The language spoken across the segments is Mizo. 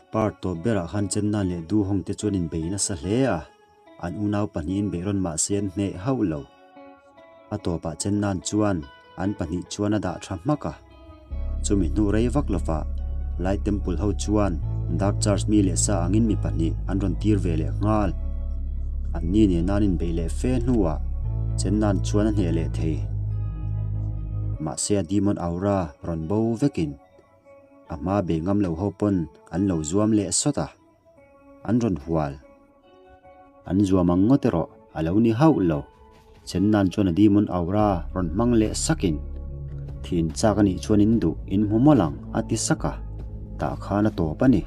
Part tawp berah khan Chenna leh Duhawng te chuan inbei nasa hle a, an unau pahnihin beih rawn mah se an hneh hauh lo. A tawpah Chenna'n chuan an pahnih chuan a dah tha hmak a. Chumi hnu rei vak lovah Lai Temple ho chuan Dark Church mi leh sa angin mi pahnih an rawn tir ve leh nghal. Anni nena an inbeih leh fe hnuah Chenna'n chuan a hneh leh thei. Mahse a Demon Aura rawn bo vekin a hma bei ngam lo ho pawn an lo zuam leh sawt a, an rawn hual. An zuam ang ngawt erawh a lo ni hauh lo. Chennan chuan a Demon Aura rawn hmang leh sakin, Thin chak a nih chuan in duh in hmu mawlh ang a ti sak a, tah khan a tawp a ni.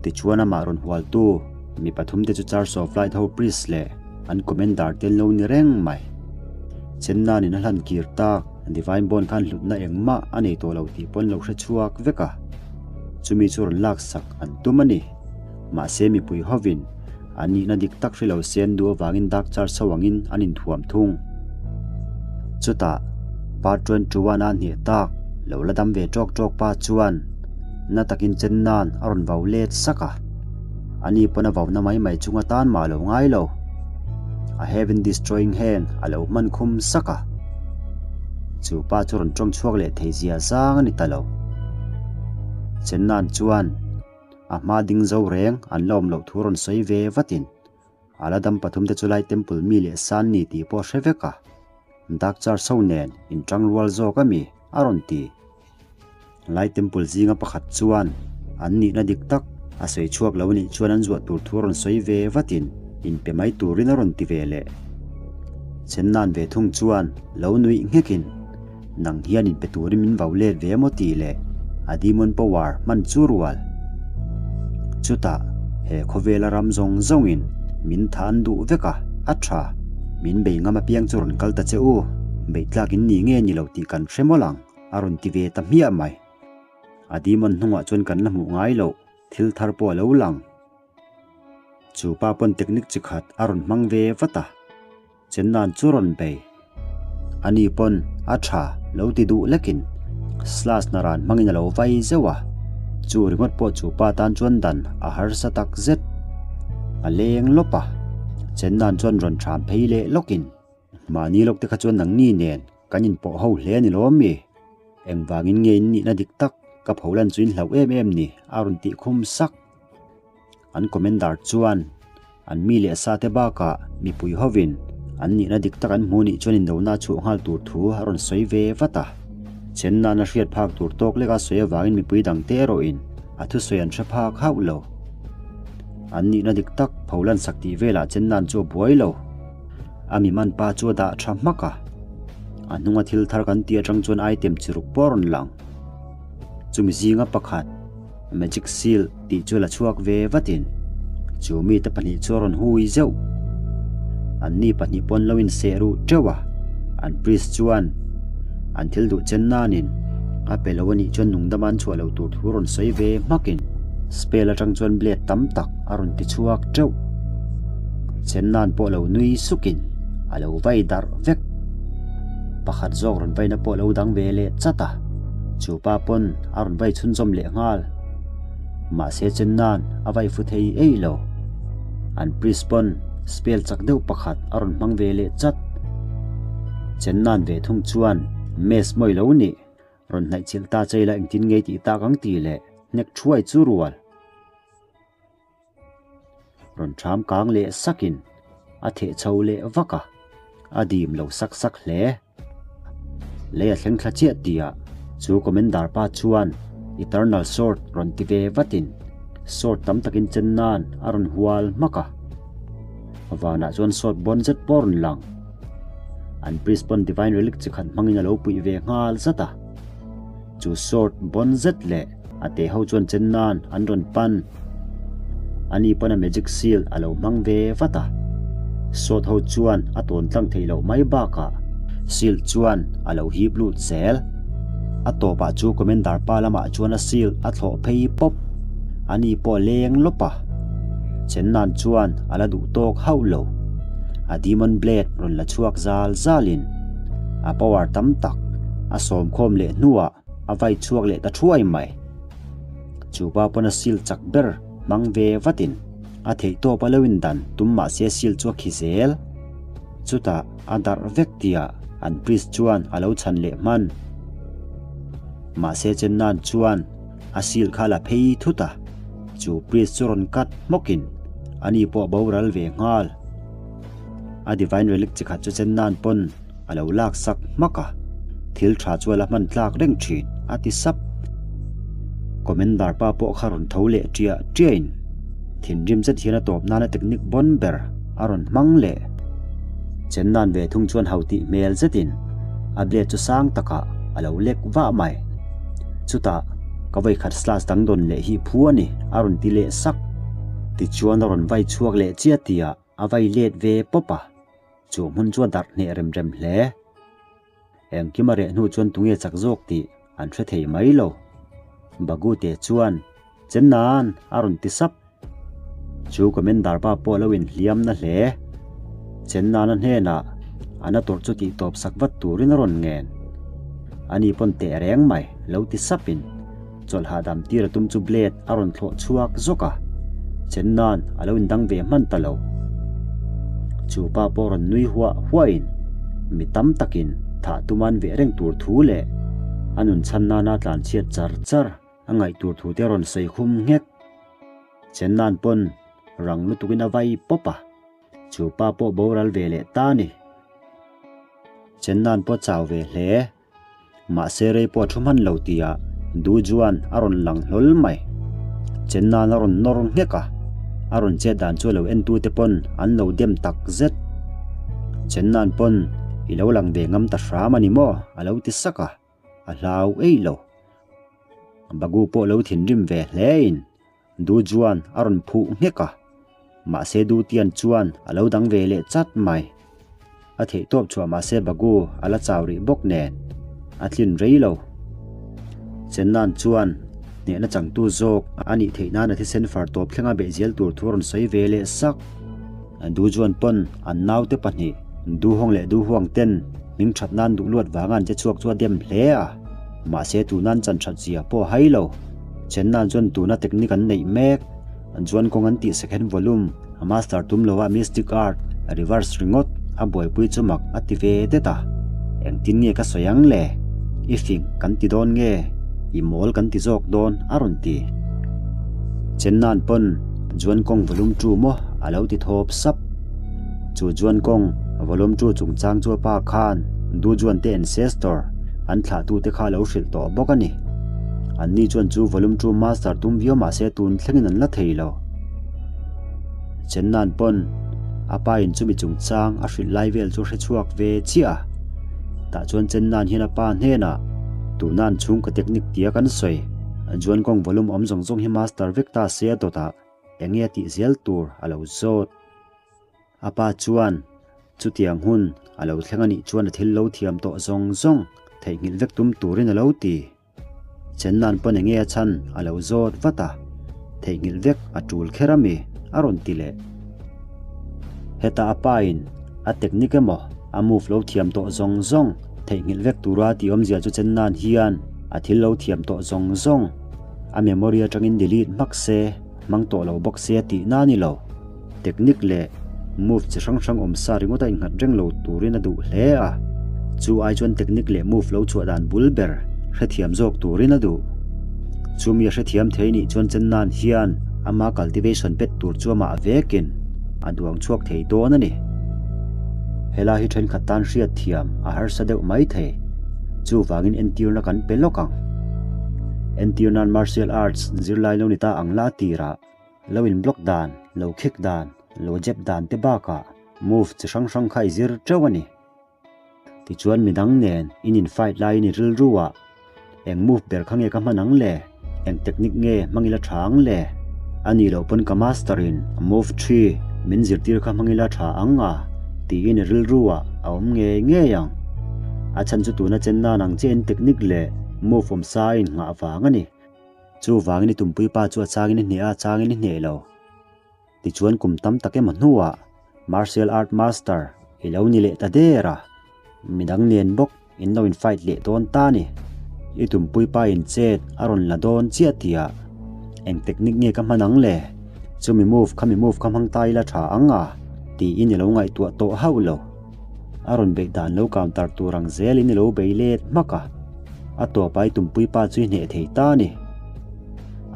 Tichuan amah rawn hualtu mi pathumte chu Church of Light ho priest leh an commander te an lo ni reng mai. Chennanin a hlan kir tak Divine Bond khan hlutna engmah a nei tawh lo tih pawn lo hre chhuak vek a, chumi chu rawn laksak an tum a ni. Mahse mipui hovin an nihna dik tak hre lo se an duh avangin Dark Church ho angin an inthuam thung. Chutah Part 21 a hneh tak lo la dam ve tawk tawk pa chuan na takin chen nan a rawn vau let sak a. Ani pawn a vauna mai mai chung atan mah lo ngai lo. A Heaven Destroying Hand a lo hman khum sak a. Chu pa chu rawn tawng chhuak leh thei zia zang a ni ta lo. Chen nan chuan. A hma ding zo reng an la awm loh thu rawn sawi ve vatin a la dam pathum te chu lai temple mi leh san ni tih pawh a hre vek a, Dark Church ho nen inṭang rual zawk a mi a rawn ti. Lai temple zinga pakhat chuan an nihna dik tak a sawi chhuak lo anih chuan an zuah tur thu rawn sawi ve vatin inpe mai turin a rawn ti ve leh. Chenna'n ve thung chuan lo nuih nghekin. Nang hian in pe turin min vau let ve emaw tih leh a demon power hman chu rual. Chutah he khawvela ram zawng zawngin min tha an duh vek a, a tha. Min bei ngam apiang chu rawn kal ta che u, beih tlak in ni nge ni lo tih kan hre mawlh ang, a rawn ti ve ta hmiah mai. A demon hnungah chuan kan la hmuh ngai loh thil thar pawh a lo lang. Chu pa pawn technique chi khat a rawn hmang ve vat a. Chenna'n chu rawn bei. Ani pawn a tha lo ti duh lekin Slash na ran hmangin a lo vai zeuh a, chu ringawt pawh chu pa tan chuan dan a harsa tak zet. A leng lawp a, Chenna'n chuan rawn thram phei leh lawkin, Mahni lawk te kha chuan nangni nen kan inpawh ho hle a ni lawm mi? Engvangin nge in nihna dik tak ka pholan chu in hlauh em em ni? a rawn tih khum sak. An commander chuan an mi leh sa te bakah mipui hovin an nihna dik tak an hmu nih chuan indona chhuah nghal tur thu a rawn sawi ve vat a. Chen nana hriat phak tur tawk leka sawi avangin mipui dangte erawhin a thusawi an hre phak hauh lo. An nihna dik tak pholan sak tih velah chen nan chu a buai lo. A mi man pa chu a dah tha hmak a. A hnunga thil thar kan tih atang chuan item chi ruk pawh a rawn lang. Chumi zinga pakhat. Magic Seal tih chu la chhuak ve vatin chu mite pahnih chu a rawn hui zeuh. Anni pahnih pawn lo inseh ruh teuh a, an priest chuan an thil duh chen nanin a pe lo anih chuan nungdama an chhuah loh tur thu rawn sawi ve hmakin spell atang chuan blade tam tak a rawn ti chhuak teuh. Chen nan pawh lo nui sukin a lo vai darh vek. Pakhat zawk rawn vaina pawh lo dang ve leh chat a, chu pa pawn a rawn vai chhunzawm leh nghal. Mahse chen nan a vai fu thei ei lo. An priest pawn spell chak deuh pakhat a rawn hmang ve leh chat. Chen nan ve thung chuan mess mawi lo nih rawn hnaih chilh ta chei la engtin ngei tih tak ang tih leh hnek thuai chu rual. Rawn ṭham kang leh sakin a theh chho leh vak a, a dim lo sak sak hle. Lei a thleng thla chiah tihah chu Commander pa chuan Eternal Sword rawn ti ve vatin sword tam takin chen nan a rawn hual hmak a. Vanah chuan sword bawn zet pawh a rawn lang. An priest pawn Divine Relic chi khat hmangin a lo puih ve nghal zat a. Chu sword bawn zet leh A te ho chuan chen nan an rawn pan. Ani pawn a magic seal a lo hmang ve vat a. Sawt ho chuan a tawn tlang theih loh mai bakah seal chuan a lo hip lut zel. A tawpah chu commander pa lamah chuan a seal a thlawh phei pawp. Ani pawh a leng lawp a. Chen nan chuan a la duh tawk hauh lo. A demon blade rawn la chhuak zal zalin a power tam tak a sawmkhawm leh hnuah A vai chhuak leh ta thuai mai. Chu pa pawn a seal chak ber hmang ve vatin a theihtawp a lo indan tum mahse seal chu a khi zel. Chutah a darh vek tihah an priest chuan a lo chhan leh hman. Mahse Chennan chuan a seal kha la phei thut a, chu priest chu rawn cut hmawkin ani pawh a boral ve nghal. A divine relic chi khat chu Chennan pawn a lo lak sak hmak a, thil tha chu a la hman tlak reng thin a ti sap. Commander pa pawh kha rawn tho leh ṭiah ṭiahin thinrim zet hian a tawp nana technique bawn ber a rawn hmang leh. Chennan ve thung chuan hau tih hmel zetin a blade chu sang takah a lo lek vah mai. Chutah ka vawikhat slash dang dawn leh hi phu a ni a rawn ti leh sak. Tichuan a rawn vai chhuak leh chiah tihah a vai let ve pawp a. Chu hmun chu a darh hneh rem rem hle. Engkim a reh hnu chuan tunge chak zawk tih an hre thei mai lo. Bagute chuan, Chennan! a rawn ti sap. Chu Commander pa pawh lo inhliam na hle. Chennana hnenah a na tawrh chu tih tawp sak vat turin a rawn ngen. Ani pawn teh reng mai lo ti sapin. Chawlh hahdam tir a tum chu blade a rawn thlawh chhuak zawk a, chen nan a lo indang ve hman ta lo. Chu pa pawh rawn nui huah huahin mi tam takin thah tuma an veh reng tur thu leh a nun chhan nana tlanchhiat char char a ngaih tur thu te rawn sawi khum nghek. Chen nan pawn rang lutukin a vai pawp a, chu pa pawh boral ve leh ta a ni. Chen nan pawh chau ve hle. Mahse rei pawh a thu hman lo tihah Du Juan a rawn lang hlawl mai. Chennan a rawn nawr nghek a, a rawn chet dan chu a lo entute pawn an lo dem tak zet. Chennan pawn i lo lang ve ngam ta hram a ni maw? a lo ti sak a, a hlau ei lo. Bagu pawh lo thinrim ve hlein Du chuan a rawn phuh nghek a, mahse Du Tian chuan a lo dang ve leh chat mai. A theih tawp chhuah mahse Bagu a la chau rih bawk nen a tlin rei lo. Chennan chuan hnehna changtu zawk a nih theih nan a thisen far tawp thlenga beih zel tur thu a rawn sawi ve leh sak. Du chuan pawn an naute pahnih Du Hawng leh Du Huang ten hming that nan duh luat vanga an che chhuak chu a dem hle a, mahse tuna an chan that zia pawh a hai lo. Chennan chuan tuna technique an neih mek, Juan kawng an tih second volume a master tum lo a mystic art reverse ringawt a buaipui chu mak a ti ve det a, engtin nge ka sawi ang le? I fing kan ti dawn nge? I mawl kan ti zawk dawn a rawn ti. Chennan pawn Juan kawng volume two maw a lo ti thawp sap. Chu Juan kawng volume two chungchang chu a pa khan Du Juan te ancestor an thlahtute kha a lo hrilh tawh bawk a ni. Anni chuan chu volume two master tum viau mahse tun thlengin an la thei lo. Chennan pawn a pa in chumi chungchang a hrilh lai vel chu hre chhuak ve chiah a. Tah chuan Chennan hian a pa hnenah tuna an chhungkaw technique tia kan sawi Juan kawng volume awm zawng zawng hi master vek ta se a dawtah eng nge a tih zel tur a lo zawt. A pa chuan chutiang hun a lo thleng a nih chuan a thil lo thiam tawh zawng zawng theihnghilh vek tum turin a lo ti. Chennan pawn enge a chhan a lo zawt vat a, theihnghilh vek a tul kher a mi a rawn ti leh. Heta a pa in a technique emaw a move lo thiam tawh zawng zawng theihnghilh vek tura tih awmzia chu Chennan hian a thil lo thiam tawh zawng zawng a memory atangin delete hmak se hmang tawh lo bawk se a tihna a ni lo. Technique leh move chi hrang hrang awm sa ringawt a innghat reng lo turin a duh hle a, chu ai chuan technique leh move lo chhuah dan bul ber hrethiam zawk turin a duh. Chumi a hrethiam thei nih chuan Chennan hian ama cultivation pet tur chu amah vekin a duang chhuak thei dawn a ni. Helai hi thenkhat tan hriat thiam a harsa deuh mai thei. Chuvangin entirna kan pe lawk ang. Entirna'n martial arts zirlai lo ni ta ang la tirah Lo in block dan, lo kick dan, lo jab dan te bakah move chi hrang hrang kha i zir teuh a ni. Tichuan midang nen in in fight laiin i rilru ah eng move ber kha nge ka hman ang le, eng technique nge hmang ila tha ang le, a nih loh pawn ka master in move thi min zirtir kha hmang ila tha ang a tiin i rilru ah a awm ngei ngei ang. A chhan chu tuna chen nan ang chiah in technique leh move awm sa a innghah vang a ni. Chuvangin i tumpui pa chu a changin i hneh a, a changin i hneh lo. Tichuan kum tam tak emaw hnuah Martial Art Master i lo ni leh ta der a, midang nen bawk in lo in fight leh dawn ta ni. I tumpui pa in chet a rawn la dawn chiah tihah. Eng technique nge ka hman ang le? Chumi move khami move kha hmang ta ila tha ang a? Tiin i lo ngaihtuah tawh hauh lo. A rawn beih dan lo counter tur ang zelin i lo bei let hmak a. A tawpa i tumpui pa chu i hneh thei ta a ni.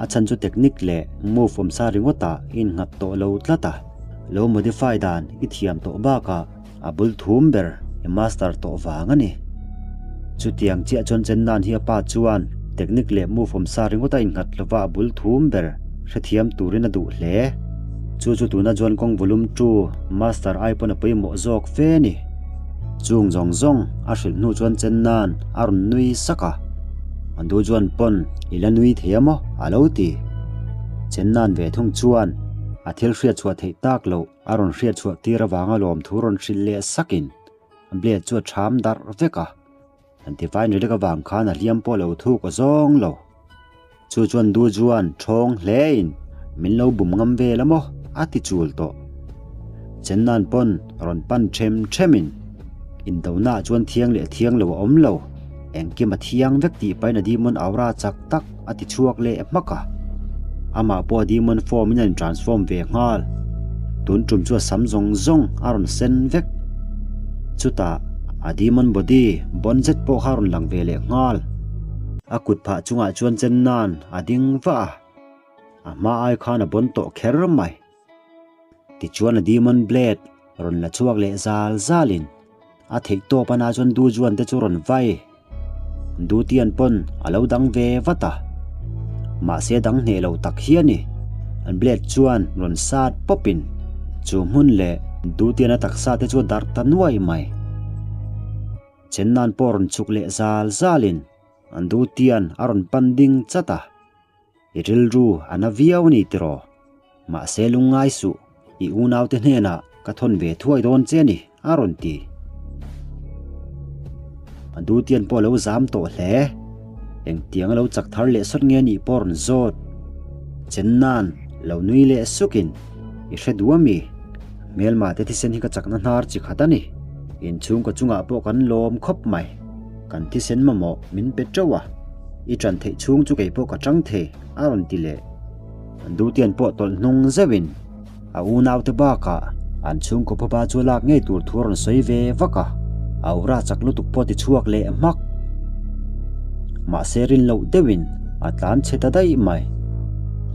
A chhan chu technique leh move awmsa ringawtah i innghat tawh lo tlat a. Lo modify dan i thiam tawh bakah a bul thum ber i master tawh vang a ni. Chutiang chiah chuan Chennan hi a pa chuan technique leh move awmsa ringawta innghat lova a bul thum ber hrethiam turin a duh hle. Chu chu tuna Juan Kong Volume 2 master ai pawn a pawimawh zawk fe a ni. Chung zawng zawng a hrilh hnu chuan Chennan a rawn nui sak a. A du chuan pawn i la nui thei a maw? a lo ti. Chennan ve thung chuan a thil hriatchhuah theih tak loh a rawn hriatchhuah tir avanga lawmthu rawn hrilh leh sakin blade chu a ṭham darh vek a. An tifai ni lek avang khan a hliam pawh lo thuk a zawng lo. Chu chuan Du chuan ṭhawng hlein min lo bum ngam vel a maw a ti chul tawh. Chennan pawn rawn pan ṭhem ṭhemin indonaah chuan thiang leh thiang lo a awm lo. Engkim a thiang vek tih pahin a demon aura chak tak a ti chhuak leh hmak a. Amah pawh a demon form in a in transform ve nghal. Tun tum chu a sam zawng zawng a rawn sen vek. Chutah a demon body bawn zet pawh kha a rawn lang ve leh nghal. A kut phah chungah chuan chen nan a ding vah a, a hma ai khan a bawn tawh kher mai. Tichuan a demon blade rawn la chhuak leh zal zalin a theih tawp a na chuan Du Juan te chu rawn vai. Du Tian pawn a lo dang ve vat a, mahse dang hneh lo tak hi a ni. An blade chuan rawn sat pawpin chu hmun leh Du Tian a taksa te chu a darh ta nuai mai. Chennan pawh rawn chhuk leh zal zalin an Du Tian a rawn pan ding chat a. I rilru a na viau a ni tiraw? Mahse lungngai suh, i unaute hnenah ka thawn ve thuai dawn che a ni, a rawn ti. A dutian pawh a lo zam tawh hle. Engtiang a lo chak thar leh sawt nge nih pawh a rawn zawt. Chennan lo nui leh sukin, I hre duh a mi? Hmelma te thisen hi ka chakna hnar chi khat a ni. Inchhungkaw chungah pawh kan lawm khawp mai. Kan thisen mamawh min pe teuh a, i ṭan theih chhung chu kei pawh ka ṭang thei, a rawn ti leh. An dutian pawh tawlh hnung zeuhin a unaute bakah an chhungkaw pawpa chu lak ngei tur thu a rawn sawi ve vak a, a aura chak lutuk pawh ti chhuak leh hmak. Mahse rin loh deuhin a tlan chhe ta daih mai.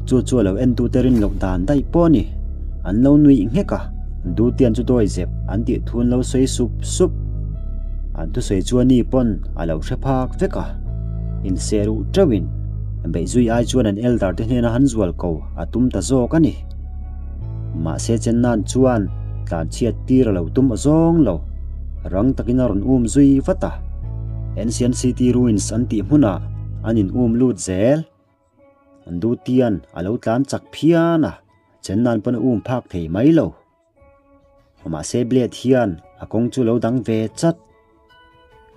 Chu chu a lo entute rin loh dan daih pawh a ni. An lo nuih nghek a, dutian chu dawi zep an tih thu an lo sawi sup sup. An thusawi chu ani pawn a lo hre phak vek a, inseh ruh teuhin beihzui ai chuan an elder te hnena han zual ko a tum ta zawk a ni. Mahse Chennan chuan tlanchhiat tir a lo tum awzawng lo, rang takin a rawn um zui vat a. Ancient City Ruins an tih hmunah an in um lut zel. An dutian a lo tlan chak phian a, Chennan pawn a um phak thei mai lo. Mahse Blade hian a kawng chu lo dang ve chat.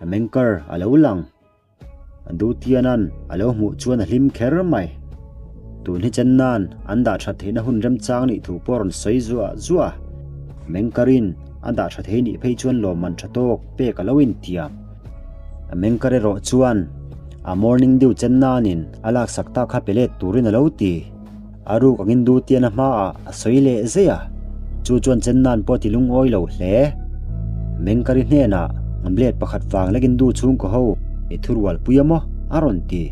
A mengkar a lo lang. A Dutianan a lo hmuh chuan a hlim kher mai. Tun hi chen nan an dah that theihna hun remchang nih thu pawh a rawn sawi zuah zuah a. Mengkarin a dah tha thei nih phei chuan lawmman tha tawk pek a lo intiam. A mengkar erawh chuan a morning dew chen nanin a laksak tak kha pe let turin a lo ti. A ruk angin Dutiana hmaah a sawi leh zai a, chu chuan Chennan pawh a ti lungawi lo hle. Mengkari hnenah blade pakhat vang lekin Du chhungkaw ho i thurual pui a maw? a rawn ti.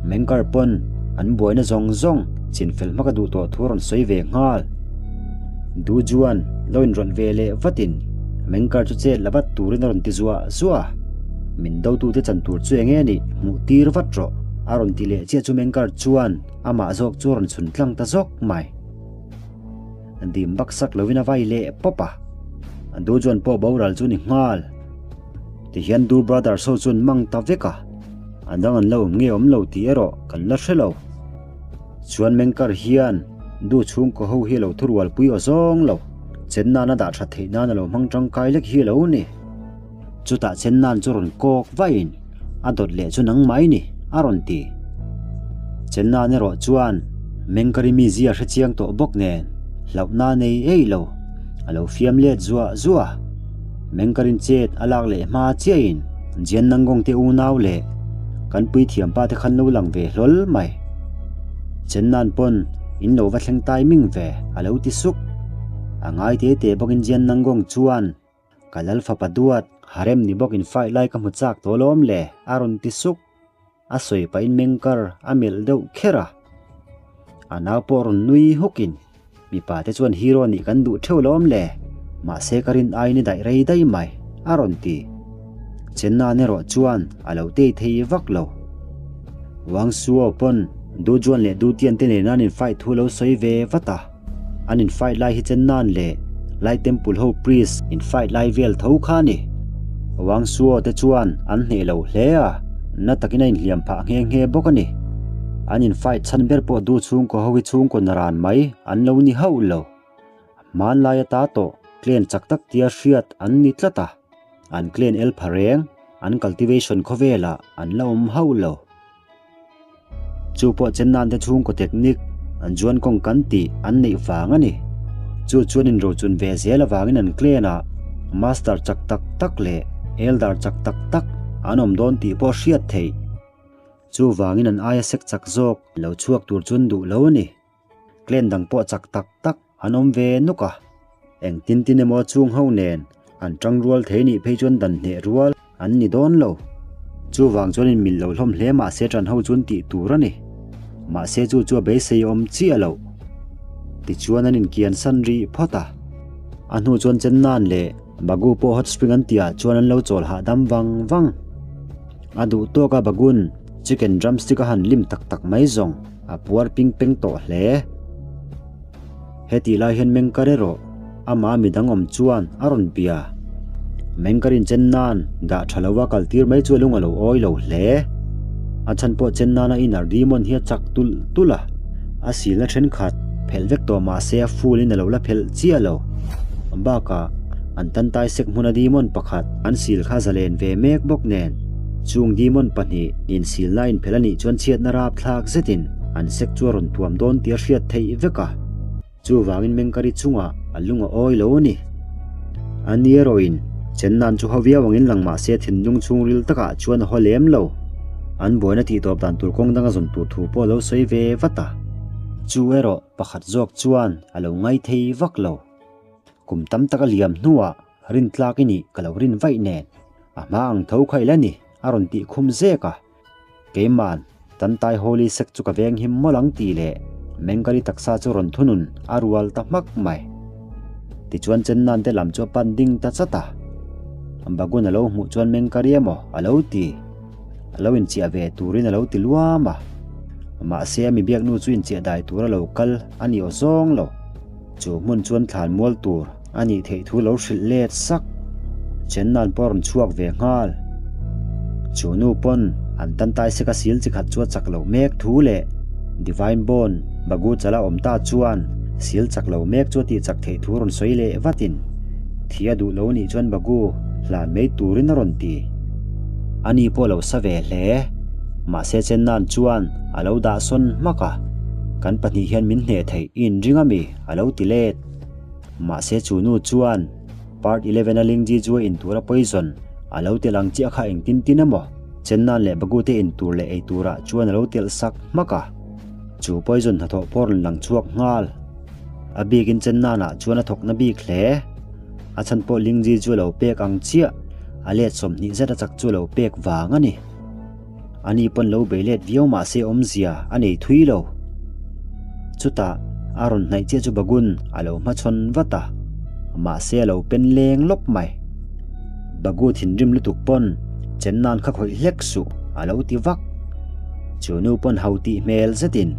Mengkar pawn an buaina zawng zawng chinfel hmaka duh tawh thu a rawn sawi ve nghal. Du chuan lo inrawlh ve leh vatin Mengkar chu chet la vat turin a rawn ti zuah zuah a, Min dotute chan tur chu enge nih hmuh tir vat rawh a rawn ti leh chiah chu Mengkar chuan Amah zawk chu a rawn chhun tlang ta zawk mai. Dim bak sak lovin a vai leh pawp a. Du chuan pawh boral chu ni nghal. Tihian Du Brothers ho chuan mang ta vek a. A dang an lo awm nge awm lo tih erawh kan la hre lo. Chuan Mengkar hian Du chhungkaw ho hi a lo thurualpui aw zawng lo. Chen nan a dah that theih nan a lo hmang tangkai lek hi a lo ni. Chutah Chennan chu rawn kawk vaiin a dawt leh chu nangmah i ni, a rawn ti. Chennan erawh chuan Mengkari mizia hre chiang tawh bawk nen hlauhna a nei ei lo, a lo fiam let zuah zuah a. Mengkarin chet a lak leh hma chiahin Jian Nangong te unau leh kan puithiampa te khan lo lang ve hlawl mai. Chennan pawn in lo va thleng tai ming ve a lo ti suk. A ngai te te bawkin Jian Nangong chuan Ka lal fapa duat, harem ni bawk in fight lai ka hmu chak tawh lawm le a rawn ti suk. A sawi pahin mengkar a melh deuh kher a. A nau pawh rawn nui hukin, Mipa te chuan hero nih kan duh theuh lawm le, mahse ka rin aiin i daih rei daih mai, a rawn ti. Chennan erawh chuan a lo tei thei vak lo. Wang Suo pawn Du Juan leh Du Tian te nena an infight thu lo sawi ve vat a. An in fight lai hi chen nan leh Lai Temple ho priest in fight lai vel tho kha a ni. Wang Suo te chuan an hneh lo hle a, na takin a inhliam phah nghe nghe bawk a ni. An in fight chhan ber pawh du chhungkaw ho hi chhungkaw naran mai an lo ni hauh lo. Hmanlai ata tawh clan chak tak tia hriat an ni tlat a, an clan el pha reng, an cultivation khawvelah an la awm hauh lo. Chu pawh Chennan te chhungkaw technique an zuan kawng kan tih an neih vang a ni. Chu chuan inrochun ve zel avangin an clan ah master chak tak tak leh elder chak tak tak an awm dawn tih pawh hriat theih. Chuvangin an aia sek chak zawk lo chhuak tur chuan duh lo a ni. Clan dang pawh chak tak tak an awm ve nuk a, engtin tin emaw chung ho nen an tang rual thei nih phei chuan dan hneh rual an ni dawn lo. Chuvang chuan in mil lo hlawm hle mahse tan ho chuan tih tur a ni. Mahse chu chu a beisei awm chiah loh. Tichuan an inkian san rih phawt a. A hnu chuan Chennan leh Bagu pawh hot spring an tihah chuan an lo chawl hahdam vang vang. A duh tawk a Bagun chicken drumstick a han lim tak tak mai zawng a puar ping peng tawh hle. Hetih lai hian Mengkar erawh amah midang awm chuan a rawn bia. Mengkar inchen nan dah tha lova kal tir mai chu a lung a lo awi lo hle. A chhan pawh chen nana inner demon hi a chak tulh tulh a, a silna thenkhat phelh vek tawh mah se a full in a lo la phelh chiah lo. Bakah an tan tai sek hmuna demon pakhat an sil kha zalen ve mek bawk nen chung demon pahnih insilna a inphelh a nih chuan chhiatna rapthlak zetin an sek chu a rawn tuam dawn tih a hriat theih vek a, chuvangin Mengkari chungah a lung a awi lo a ni. A ni erawhin Chennan chu haw viau angin lang mah se thinlung chhungril takah chuan a haw lem lo. An buaina tih tawp dan tur kawng danga zawn tur thu pawh a lo sawi ve vat a. Chu erawh pakhat zawk chuan a lo ngai thei vak lo. Kum tam tak a liam hnuah rin tlak i nih ka lo rin vaih nen a hma ang tho kha i la ni a rawn tih khum zek a. Keiman, Tantai Holy Sect chu ka veng him mawlh ang tih leh Mengkari taksa chu rawn thunun a rual ta hmak mai. Tichuan Chennan te lam chu a pan ding ta chat a. Bagun a lo hmuh chuan Mengkari emaw a lo ti. A lo inchiah ve turin a lo ti luam a. Mahse a mi biaknu chu inchiah dai tur a lo kal a ni aw zawng lo. Chu hmun chuan thlan mual tur a nih theih thu lo hrilh let sak. Chennan pawh a rawn chhuak ve nghal. Chu nu pawn an tan tai sek a sil chi khat chu a chak loh mek thu leh Divine Bond Bagu chala awm ta chuan sil chak lo mek chu a tih chak theih thu rawn sawi leh vatin thi a duh lo nih chuan Bagu hlan mai turin a rawn ti. Ani pawh a lo sa ve hle. Mahse Chennan chuan a lo dah sawn hmak a, Kan pahnih hian min hneh theih i inring ami? a lo ti let. Mahse chu nu chuan Part 11 a Lingji chu a intur a poison a lo telh ang chiah kha engtin tin emaw Chennan leh Bagu te intur leh ei turah chuan a lo telh sak hmak a. Chu poison hnathawh pawh rawn lang chhuak nghal. A bikin Chennan ah chuan a thawk na bik hle. A chhan pawh Lingji chu a lo pek ang chiah a let 20 zet a chak chu a lo pek vang a ni. Ani pawn lo bei let viau mah se awmzia a nei thui lo. Chutah a rawn hnaih chiah chu Bagun a lo hmachhawn vat a, mahse a lo pen leng lawp mai. Bagu thinrim lutuk pawn chen nan kha khawih hlek suh a lo ti vak. Chu nu pawn ho tih hmel zetin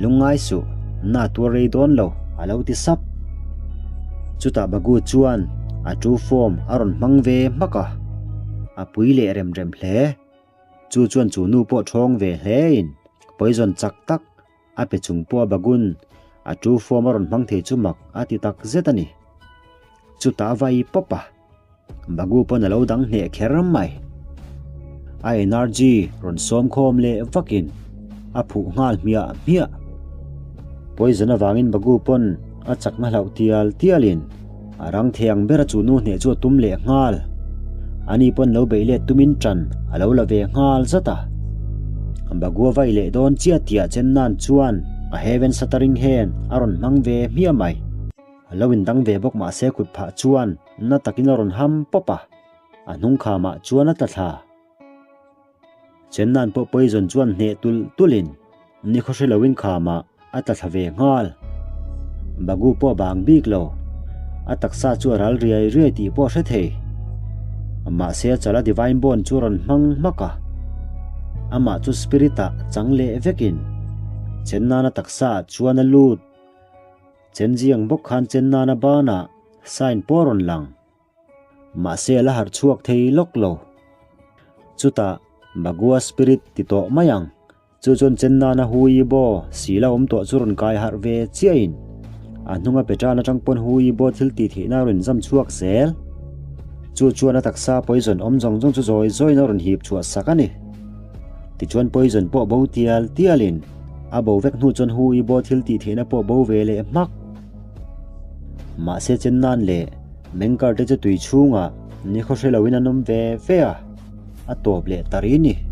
lungngai suh na tuar rei dawn lo a lo ti sap. Chutah Bagu chuan a true form a rawn hmang ve hmak a, a pui leh rem rem hle. Chu chuan chu nu pawh ṭhawng ve hlein poison chak tak a pe chung pawh a bagun a true form a rawn hmang thei chu mak a ti tak zet a ni. Chutah a vai pawp a, Bagu pawn a lo dang hneh kher mai. A energy rawn sawm khawm leh vakin a phuh nghal hmiah hmiah. Poison avangin Bagu pawn a chakna hlauh tial tialin A rang thei ang bera chu nu hneh chu a tum leh nghal. Ani pawn lo beih let tumin ṭan a lo la ve nghal zat a. Bagua vai leh dawn chiah tiah chen nan chuan A Heaven Shattering Hand a rawn hmang ve hmiah mai. A lo indang ve bawk mahse kut phah chuan na takin a rawn ham pawp a, a hnung khamah chuan a tla thla. Chennan pawh poison chuan hneh tulh tulhin nikhaw hre loin khamah a tla thla ve nghal. Bagu pawh a bang bik lo. A taksa chu a ral riai riai tih pawh a hre thei. Mahse a chala Divine Bond chu a rawn hmang hmak a. Amah chu spirit ah chang leh vekin Chennan a taksa ah chuan a lut. Chenziang bawk khan Chennan a banah sign pawh a rawn lang. Mahse a la harh chhuak thei lawk lo. Chutah Bagua spirit ti tawh mai ang. Chu chuan chen nana Hu Yibo sila awm tawh chu rawn kai harh ve chiahin a hnunga pe tan atang pawn Hu Yibo thil tih theihna a rawn zam chhuak zel. Chu chuan a taksa poison awm zawng zawng chu zawi zawiin a rawn hip chhuah sak a ni. Tichuan poison pawh bo tial tialin a bo vek hnu chuan Hu Yibo thil tih theihna pawh bo ve leh hmak. Mahse chen nan leh Mengkar te chu tui chhungah nikhaw hre loin an awm ve ve a, a tawp leh ta rih ni.